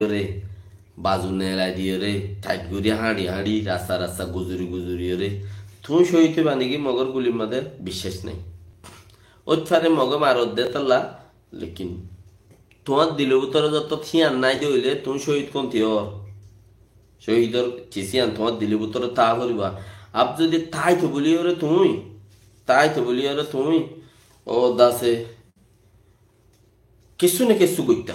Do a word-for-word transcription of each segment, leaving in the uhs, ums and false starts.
diyóre, bazu neelai diyóre, tait gorí háñçi háñçi, rasta rasta guzori guzoriyóre tuñí cóhid óiba niki? Mogor gulir mazé biccác nái. Óit fare Moge maredde tolla, lekin tuáñr dilor bútore zottót híyan nái de óile tuñí cóhid kónti ór? Cóhidor cis híyan tuáñr dilor bútore táa foribó. Ar zodi táito buliyóre tuñí, táito buliyóre tuñí, ó dase kessú ne kessú goittá.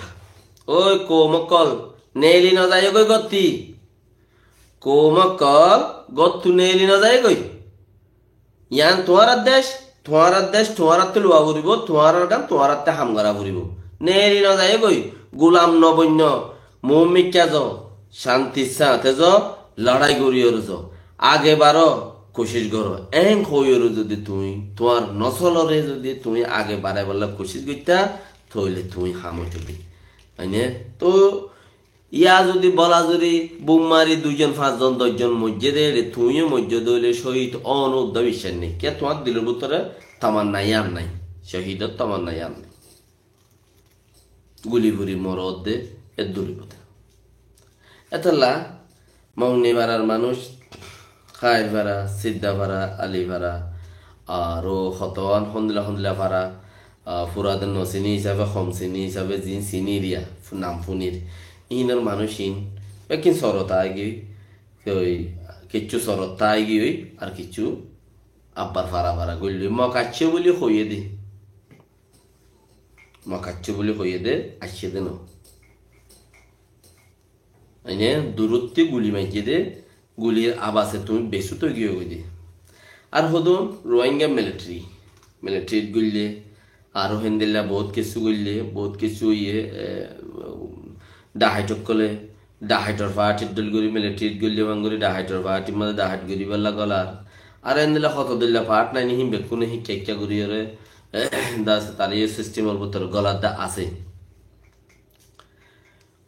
Ói koum ókkol, neeli nozaiyó goi gótti. Koum ókkol, góttu neeli nozaiyó goi. Yián tuáñrar dec, tuáñrar dec tuáñrattú luwa foribó, tuáñrar gán tuáñrattú ham gorá foribó. Neeli nozaiyó goi, gulam noboinno, muúmikká zo, cántir sáñte zo, loçái goríyore zo. Age baró, kucíc goró. Eén hoiyóre zodi tuñí tuáñr nosolore zodi tuñí age baraibálla kucíc goittá, tóile tuñí ham óito de. Mane, tó yá zodi bola zodi bum mari duizon, fañszon, doczon moijjé de, ére tuñíyo moijjó de óile cóhid óon uddá biccác nái. Kiyá tuáñr dilor bútore tamanna yián nái, cóhidor tamanna yián nái. Guli furi moredde eddur bútore. Etolla Mongni farar manúic, Háir fara, Sidda fara, Ali fara, aró hotoán hondilla hondilla fara, ah, furaden no sini hísabe, hom sini hísabe, zin sini riya, fu-, nam funir. Inor manúic in, bekkín sorot aigiyói, ói, kiccú sorot aigiyói, ar kiccú abbar fara fara goillói. Mok aiccé buli hoiyé de. Mok aiccé buli hoiyé de, aiccé de no. Ene durottí guli maijjé de, gulir abase tuñí besút ói giyó goi de. Ar hodún Rohingya military, military goillé, aró héndilla bout kessú goillé, bout kessú óiye, e, dhahait ókkole, dhahaitor party dol gorí military goillé, man gorí dhahaitor party mazé dhahait goríbolla golar. Ar héndilla hoto dilla part nái ni, hín bekkúne hikká hikká goríyore, e, dase tará yó system or bútore golar dá asé.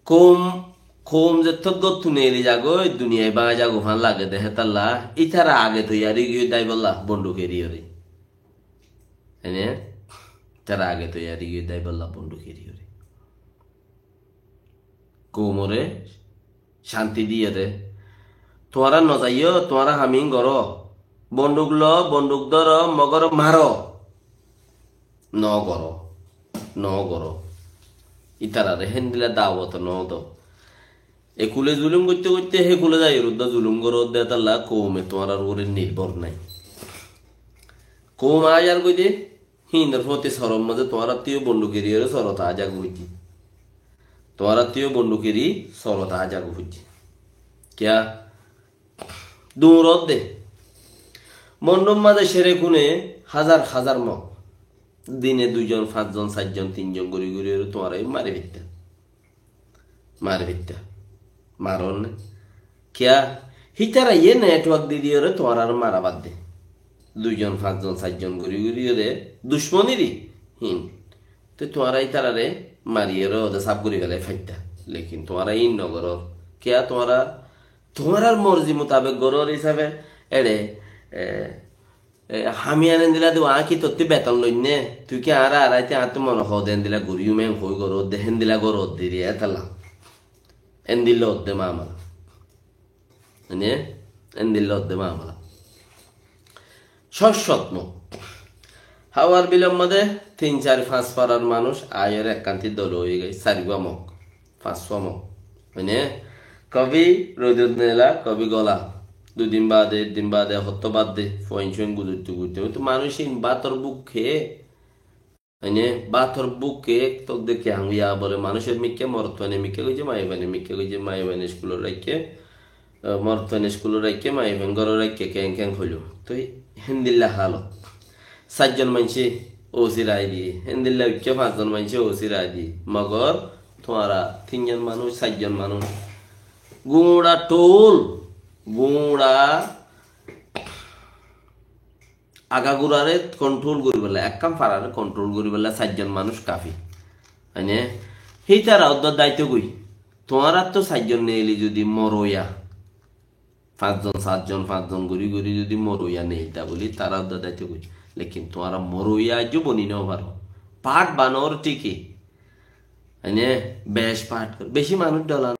Koum, koum zettót góttu neeli zagói, duniyai báñgi zagói fán lage de hétalla, ítara age toiyari giyói dáibolla bonduk eriyóre. Ene, ítara age toiyari giyói dáibolla bonduk eriyóre. Koumore cánti diyére. Tuáñra nozaiyó, tuáñra ham in goró. Bonduk lo, bonduk dóro, Mogoré maro. No goró, no goró. Ítararé héndilla dawot no do. Ekule zulum goitté goitté hékule zai uddá zulum goró de, hétalla koume tuáñrar uore nirbhor nai. Koum aiyar goi de, híinor foti sorom mazé tuáñrattú yó bonduk eriyóre sorot aá zagói de. Tuáñrattú yó bonduk eri sorot aá zagói de. Kiyá? Duñrot de. Mondhum mazé cere kune házar házar mok. Dine duizon, fañszon, sairjon, tinzon gori gori ore tuáñra mari fitta. Mari fitta. Maron ne? Kiyá? Hítara ye network di di ore tuáñra mara bad de. Duizon, fañszon, sairjon gori gori ore ducmoni ri. Hín. Te tuáñra ítarare mari ore ode saf gori félai faitta. Lekin tuáñra ín no goror. Kiyá tuáñra Tuáñrar morzi mutabek goror hísabe, eçe, e, e, hami ene dila de, añí ki tottí beton loinné? Tui ki añáre araite añáttu mone hoó de endila goríyum, en hoi goró de, héndila goró de ri, etala. Endilla odde mamala. Mane, endilla odde mamala. Cót cót mok. Háwar bilor modé tin, sair, fañs farar manúic aiyóre ekkán ti dol ói giyói, sairgúa mok, fañsgúa mok. Mane, kobi roidot nela, kobi gola. Dui din bade, ek din bade, hottó bade, fuain suain guzoitto guzoitto. Óito manúic ín bátor búk hé. Mane, bátor búk hé, tók de ki hangúa bole, manúicor mikká, morot fuainor mikká goijjé, maiya fuainor mikká goijjé, maiya fuain iskulot raikké, e, morot fuain iskulot raikké, maiya fuain górot raikké, keén keén hoiló. Toi héndilla halot. Sairjon maincé ósi rai diyé, héndilla uikká fañszon maincé ósi rai diyé. Mogor tuáñra tinzon manúic, sairjon manúic. Guñça thul, guñça agagurare kontrol goríbolla, ekkán farare kontrol goríbolla sairjon manúic kafi. Mane, hítara uddá daito goi. Tuáñrattú sairjon neeli zodi moroya, fañszon, sairjon, fañszon gorí gorí zodi moroya neilta buli, tara uddá daito goi. Lekin tuáñra moroya aijjó boni no faro. Part banor thíki. Ene bec part gore. Beci manúic dhola